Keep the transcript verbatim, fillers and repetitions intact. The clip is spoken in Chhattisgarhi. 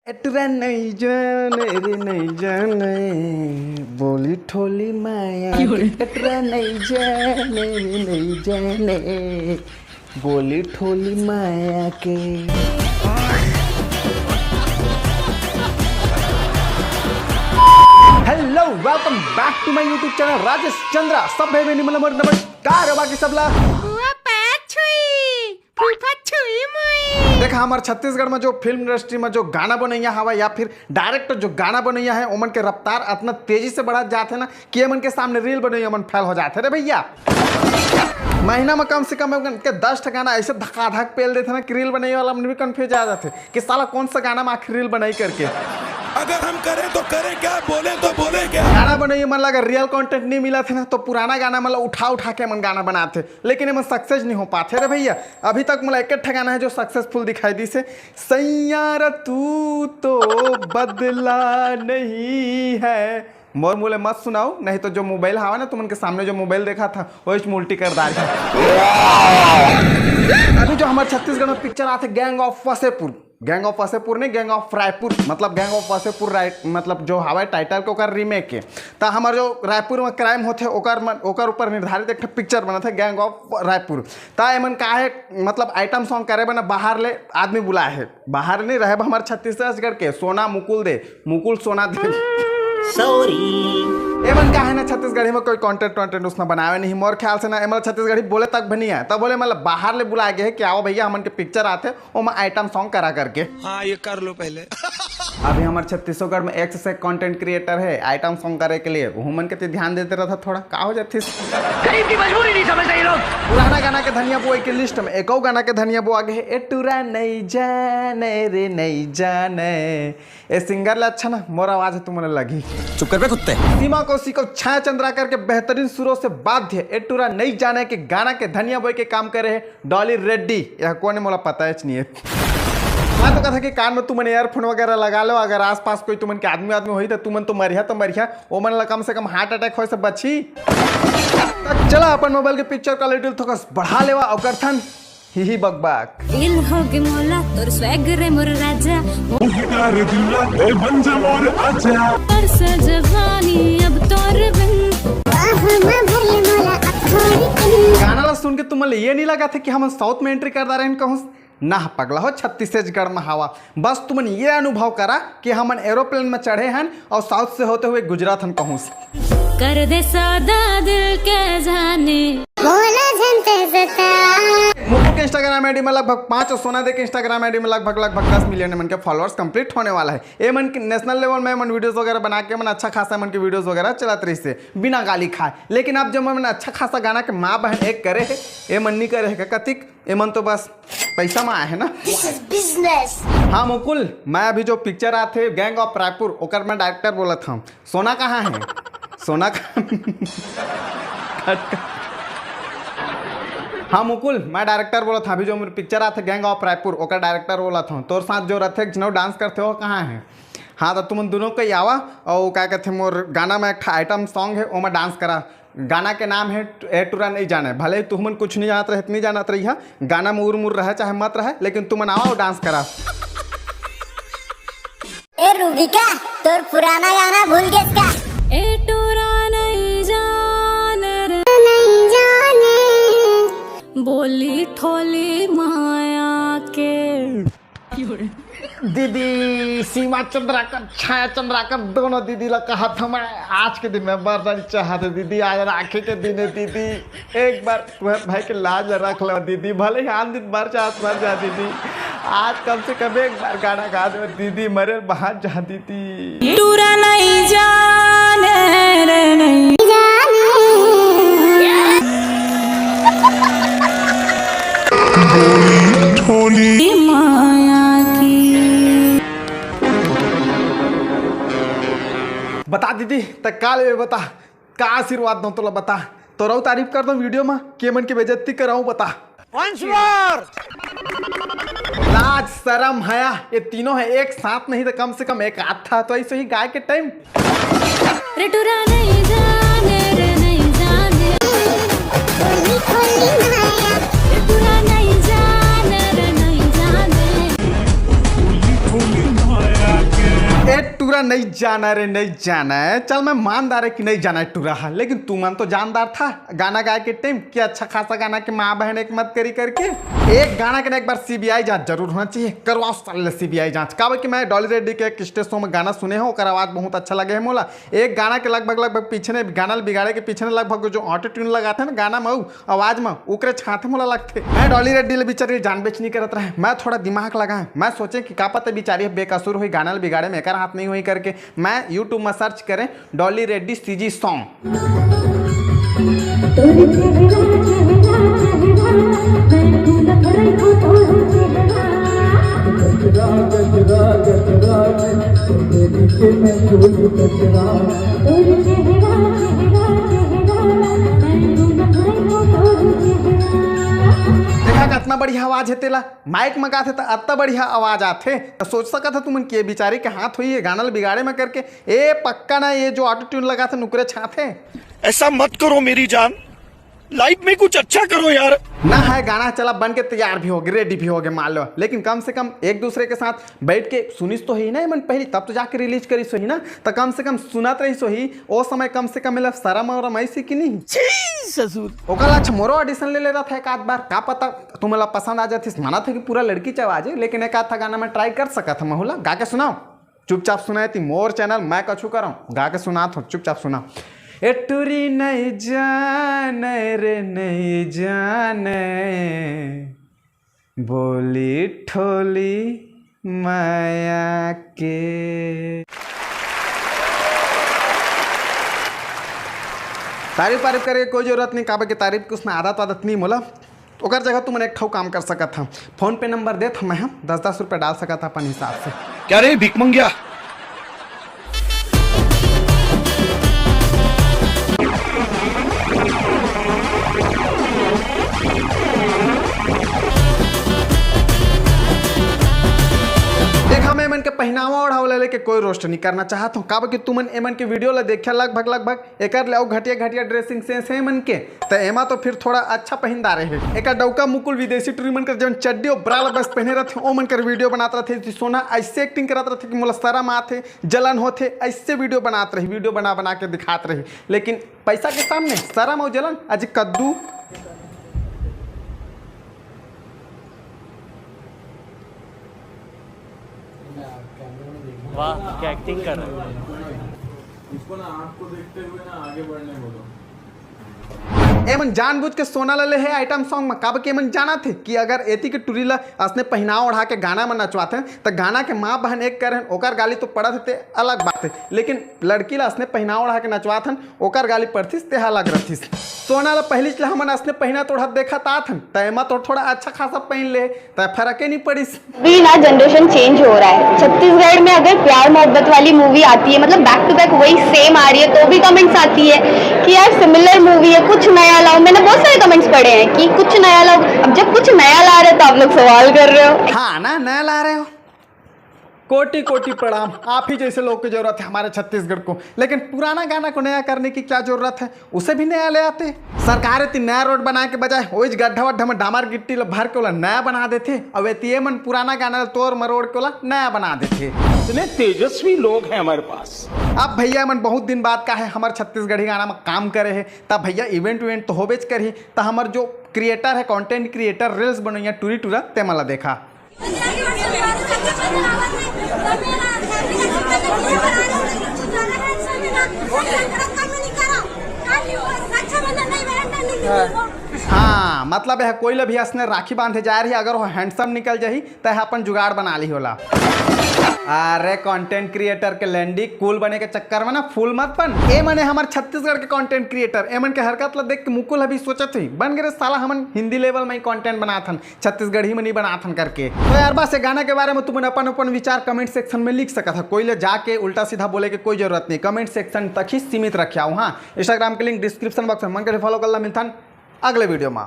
एटरा नहीं जाने रे नहीं जाने, बोली ठोली माया के। एटरा नहीं जाने रे नहीं जाने, बोली ठोली माया के। Hello, welcome back to my YouTube channel Rajesh Chandra. सब भाई बहन मन ला मोर नमस्कार। बाकी सब ला हुआ पाछुई। फूफा छुई मुई। देख, हमर छत्तीसगढ़ में जो फिल्म इंडस्ट्री में जो गाना बनैया हवा या फिर डायरेक्टर जो गाना बनैया है, ओमन के रफ्तार इतना तेजी से बढ़त जात है ना कि एमन के सामने रील बनैया मन फेल हो जात है रे भैया। महीना में कम से कम एमन के दस ठा गाना ऐसे धकाधक पेल देथे ना कि रील बनैया वाला मन भी कंफ्यूज आ जाथे कि साला कौन सा गाना में आखिर रील बनाई करके। अगर हम करें तो करें क्या, बोले तो बोले क्या। गाना बनैया मन ला अगर रियल कंटेंट नहीं मिलत है ना, तो पुराना गाना मन ला उठा उठा के एमन गाना बनाथे, लेकिन एमन सक्सेस नहीं हो पाथे रे भैया। अभी तक मोला एक ठा गाना है जो सक्सेसफुल दिखाई दिस हे, सैयारा तू तो बदला नहीं है। मोर मुँह ले मत सुनाओ, नहीं तो जो मोबाइल हवा ना, तुमन के सामने जो मोबाइल देखा था, वही उल्टी कर डाल। अभी जो हमारे छत्तीसगढ़ में पिक्चर आते gang of Wasseypur, gang of Wasseypur नहीं, गैंग ऑफ रायपुर, मतलब गैंग ऑफ वसेपुर राय-, मतलब जो हवा टाइटल के ओकर रीमेक के, त हमार जो रायपुर में क्राइम होथे ओकर मन, ओकर ऊपर निर्धारित एक ठो पिक्चर बनत है गैंग ऑफ रायपुर। त एमन का है, मतलब आइटम सॉन्ग करे बर ना बाहर ले आदमी बुलाए है, बाहर नहीं रहे हमारे छत्तीसगढ़ के सोना मुकुल दे, मुकुल सोना दे। सॉरी। एमन का है ना छत्तीसगढ़ी में कोई कंटेंट वंटेंट उसने बनावे नहीं, मोर ख्याल से ना एमन छत्तीसगढ़ी बोले तक भी नहीं है, तब बोले मतलब बाहर ले बुलाए गए है कि आओ भैया हमन के पिक्चर आते, ओमा आइटम सॉन्ग करा करके। हाँ, ये कर लो पहले। अभी हमारे छत्तीसगढ़ में एक से एक कंटेंट क्रिएटर है आइटम सॉन्ग करे के लिए, उहू मन के ते ध्यान देते रहता थोड़ा, का हो जाथिस? गरीब की मजबूरी नहीं समझते ये लोग। पुराना गाना के धनिया बोए के लिस्ट में एक और गाना के धनिया बोआ गए है, ए टूरा नहीं जाने रे नहीं जाने। ए सिंगर ले अच्छा ना मोर आवाज है, तुमन लगी। चुप कर बे कुत्ते। सीमा कौशिक और छाया चंद्राकर के बेहतरीन सुरों से बाध्य ए टूरा नहीं जाने के गाना के धनिया बोए के काम करे है डॉली रेड्डी। यह कौन है मोला पता है नहीं है। मैं तो कथा कि कान में तुमन ईयरफोन वगैरह लगा लो, अगर आसपास कोई तुमन के आदमी आदमी होई तो तुमन तो मरिया तो मरिया, ओमन ला कम से कम हार्ट अटैक होए से बची। तो चला अपन मोबाइल के पिक्चर क्वालिटी थोकस बढ़ा लेवा और करथन ही ही बकबक। दिल हो गे मोला तोर स्वैग रे मोर राजा। मुहिदार दिल ए बन जा मोर आजा। तरस जवानी अब तोर बिन। बाहों में भर ले मोला अब थोड़ी दिन। गाना ला सुन के तुमन ला ये नहीं लगा था कि हमन साउथ में एंट्री कर डारे हन कहूँ? ना पगला हो, छत्तीसगढ़ में हवा। बस तुमन ये अनुभव करा कि हमन एरोप्लेन में चढ़े हन और साउथ से होते हुए गुजरात हन कहूँ से। कर दे सौदा दिल के जाने। बोला झन ते सता। मुकुल के इंस्टाग्राम आईडी में लगभग पाँच और सोना दे के इंस्टाग्राम आईडी में लगभग, लगभग दस मिलियन मन के फॉलोअर्स कंप्लीट होने वाला है। ए मन के नेशनल लेवल में ए मन वीडियोस वगैरह बना के मन अच्छा खासा मन के वीडियोस वगैरह चलत रही से बिना गाली खाए। लेकिन अब जब मन अच्छा खासा गाना के माँ बहन एक करे है, ए मन नहीं करे है का कतिक, ए मन तो बस पैसा में आए है ना। This is business। हाँ मुकुल, मैं अभी जो पिक्चर आथे गैंग ऑफ रायपुर, ओकर मैं डायरेक्टर बोलत हूँ। सोना कहाँ है? सोना कहाँ? हाँ मुकुल, मैं डायरेक्टर बोलत हूँ। अभी जो मोर पिक्चर आथे गैंग ऑफ रायपुर, ओकर डायरेक्टर बोलत हूँ। तोर साथ जो रथे जिनो डांस करथे हो कहाँ है? हाँ तो तुमन दोनों कहीं आवा और का कहथे मोर गाना में एक ठा आइटम सॉन्ग है, ओमा डांस करा। गाना के नाम है ए टूरा नहीं जाने। भले ही तुमन कुछ नहीं जानत रहे, नहीं जानत रही है, गाना में उर मुर रहे चाहे मत रहे, लेकिन तुमन आवा और डांस करा। ए रूबिका, तोर पुराना गाना भूल गेस का? ए टूरा नहीं जाने रे, नहीं जाने। बोली ठोली माया के। दीदी सीमा चंद्राकर, छाया चंद्राकर, दोनों दीदी ला कहत हूँ मैं, आज के दिन में बरदारी चाहत है दीदी, आज राखी के दिन है दीदी, एक बार तुम्हारे भाई के लाज ला रख लो दीदी, भले ही आन दिन मर जा, मर जा दीदी, आज कम से कम एक बार गाना गा दो दीदी, मरे बाहर जा दीदी। टूरा नहीं जाने रे नहीं जाने। बोली ठोली माया की। बता दीदी, त का लेबे बता, का आशीर्वाद दो तोला बता, तोरऊ तारीफ कर दो वीडियो में, के मन के बेइज्जती कराऊं बता। Once more। लाज शरम हया, ये तीनों है एक साथ नहीं तो कम से कम एक आध था तो ऐसे ही गाय के टाइम। रे टूरा नहीं जाने रे नहीं जाने। रे टूरा नहीं जाने रे नहीं जाने। नहीं जाना रे, नहीं जाना है। चल, मैं मान डारे कि नहीं जाना है टूरा हा, लेकिन तू मन तो जानदार था गाना गाए के टाइम कि अच्छा खासा गाना के माँ बहन एक मत करी करके। एक गाना के ना एक बार सीबीआई जांच जरूर होना चाहिए। करवाओ साले सीबीआई जांच। काबर कि मैं डॉली रेड्डी के एक स्टेज शो में गाना सुने हूँ, ओकर आवाज बहुत अच्छा लगे है मोला। एक गाना के लगभग, लगभग पीछे ने, गाना ल बिगाड़े के पीछे ने लगभग जो ऑटो ट्यून लगाथे ना गाना में, आवाज में ओकरे छाथे मोला लगथे। मैं डॉली रेड्डी ले बिचारी जान बेच नहीं करत रहे, मैं थोड़ा दिमाग लगाए, मैं सोचे कि का पता बिचारी बेकसूर होई गाना ल बिगाड़े में, एकर हाथ नहीं होई करके। मैं YouTube में सर्च करें डॉली रेड्डी सीजी सॉन्ग। देखा कतना बढ़िया आवाज है तेला, माइक म गाथे त अतना बढ़िया आवाज आथे। त सोच सकत ह तुमन के बिचारी के हाथ होई ये गाना ल बिगाड़े में करके। ए पक्का ना, ये जो ऑटो ट्यून लगाथे नुकरे छाथे। ऐसा मत करो मेरी जान, लाइफ में कुछ अच्छा करो यार। ना है गाना चला बन के तैयार भी होगे, रेडी भी होगे मान लो, लेकिन कम से कम एक दूसरे के साथ बैठ के सुनिस तो ही ना एमन पहली, तब तो जाके रिलीज करिस होही ना। त कम से कम सुनत रहिस होही ओ समय, कम से कम मतलब शरम और रमाइस कि नहीं। छी ससुर। ओकर ला अच्छा मोरो ऑडिशन ले लेता था एक आध बार, का पता तुमन ला पसंद आ जातिस। मानत है कि पूरा लड़की च आवाज है, लेकिन एक आध था गाना में ट्राई कर सकत ह। महूला गा के सुनाओ। चुपचाप सुनाए ती मोर चैनल, मैं कछु करौं, गा के सुनात हूँ, चुपचाप सुना। ए टुरी नहीं जाने रे नहीं जाने, बोली ठोली माया के। तारीफ वारीफ करे के कोई जरूरत नहीं, काबर के तारीफ के उसने आदत वादत नहीं मोला। ओकर जगह तुमन एक ठो काम कर सकत ह, फोन पे नंबर देत ह मैं, हम दस दस रुपया डाल सकत ह अपन हिसाब से। क्या रे भीख मंगिया? देखा, मैं एमन के पहनावा ओढ़ावा ला लेके कोई रोस्ट नहीं करना चाहत हूँ, काबर कि तुमन एमन के वीडियो ला देखिया लगभग लगभग एकर ले अउ घटिया घटिया ड्रेसिंग सेंस हे एमन के, त एमा तो फिर थोड़ा अच्छा पहिन डारे हे। एकर डौका मुकुल विदेशी टुरी मन कर जौन चड्डी अउ ब्रा ला बस पहने रथे, ओ मन कर वीडियो बनात रथे, जी सोना ऐसे एक्टिंग करत रथे कि मोला शरम आथे, जलन होथे, ऐसे वीडियो बनात रही, वीडियो बना बना के दिखात रही, लेकिन पैसा के सामने शरम अउ जलन अजी कद्दू। वाह, क्या एक्टिंग कर रहे हो। इसको ना, आपको देखते हुए ना आगे बढ़ने बोलो। एमन जानबूझ के सोना ला ले हे आइटम सॉन्ग में, काबर के एमन जानत हे कि अगर एती के टुरी ला असने पहिनाव ओढ़ा के गाना में नचवाथे, त गाना के माँ बहन एक करन, ओकर गाली तो पड़त हे, ते अलग बात हे, लेकिन लड़की ला असने पहिनाव ओढ़ा के नचवाथन, ओकर गाली पड़थिस, तेहा अलग रथिस। सोना ला पहिलीच ला हमन असने पहिना तोड़त देखत आथन, त एमा तो थोड़ा अच्छा खासा पहिन ले, त फरके नहीं पड़िस। अभी ना जनरेशन चेंज हो रहा है। छत्तीसगढ़ में अगर प्यार मोहब्बत वाली मूवी आती है, मतलब बैक टू बैक वही सेम आ रही है, तो भी कमेंट्स आती है कि यार सिमिलर मूवी है, कुछ नया लाओ। मैंने बहुत सारे कमेंट्स पढ़े हैं कि कुछ नया लाओ। अब जब कुछ नया ला रहे हो तो आप लोग सवाल कर रहे हो। हाँ ना, नया ला रहे हो। कोटि कोटि प्रणाम। आप ही जैसे लोग की जरूरत है हमारे छत्तीसगढ़ को, लेकिन पुराना गाना को नया करने की क्या जरूरत है, उसे भी नया ले आते। सरकार एती नया रोड बनाए के बजाय ओइच गड्ढा वड्ढा में डामर गिट्टी ल भर के ओला नया बना देथे, अउ एती एमन पुराना गाना ल तोड़ मरोड़ के ओला नया बना देथे। इतने तेजस्वी लोग हैं हमारे पास। अब भैया मन बहुत दिन बाद का है हमर छत्तीसगढ़ी गाना में काम करे हे, तब भैया इवेंट इवेंट तो होबेच करही, त हमर जो क्रिएटर है, कंटेंट क्रिएटर, रील्स बनोइया टूरी टूरा, तेमन ला देखा। हाँ, मतलब यह कोई ला भी असने राखी बांधे जा रही, अगर वो हैंडसम निकल जाही, त यह अपन जुगाड़ बना ली होला। अरे, कंटेंट क्रिएटर के लैंडी कूल बने के चक्कर में ना फूल मत बन। ए मने हमर छत्तीसगढ़ के कंटेंट क्रिएटर, एमन के हरकत ला देख के मुकुल अभी सोचत ही, बन गे रे साला, हमन हिंदी लेवल में ही कंटेंट बनाथन, छत्तीसगढ़ी में नहीं बनाथन करके। तो यार बस, ये गाना के बारे में तुमन अपन अपन विचार कमेंट सेक्शन में लिख सकत ह। कोई ले जाके उल्टा सीधा बोले के कोई जरूरत नहीं, कमेंट सेक्शन तक ही सीमित रखे आओ। हाँ, इंस्टाग्राम के लिंक डिस्क्रिप्शन बॉक्स में, मन करे फॉलो कर ला। मिलथन अगले वीडियो में।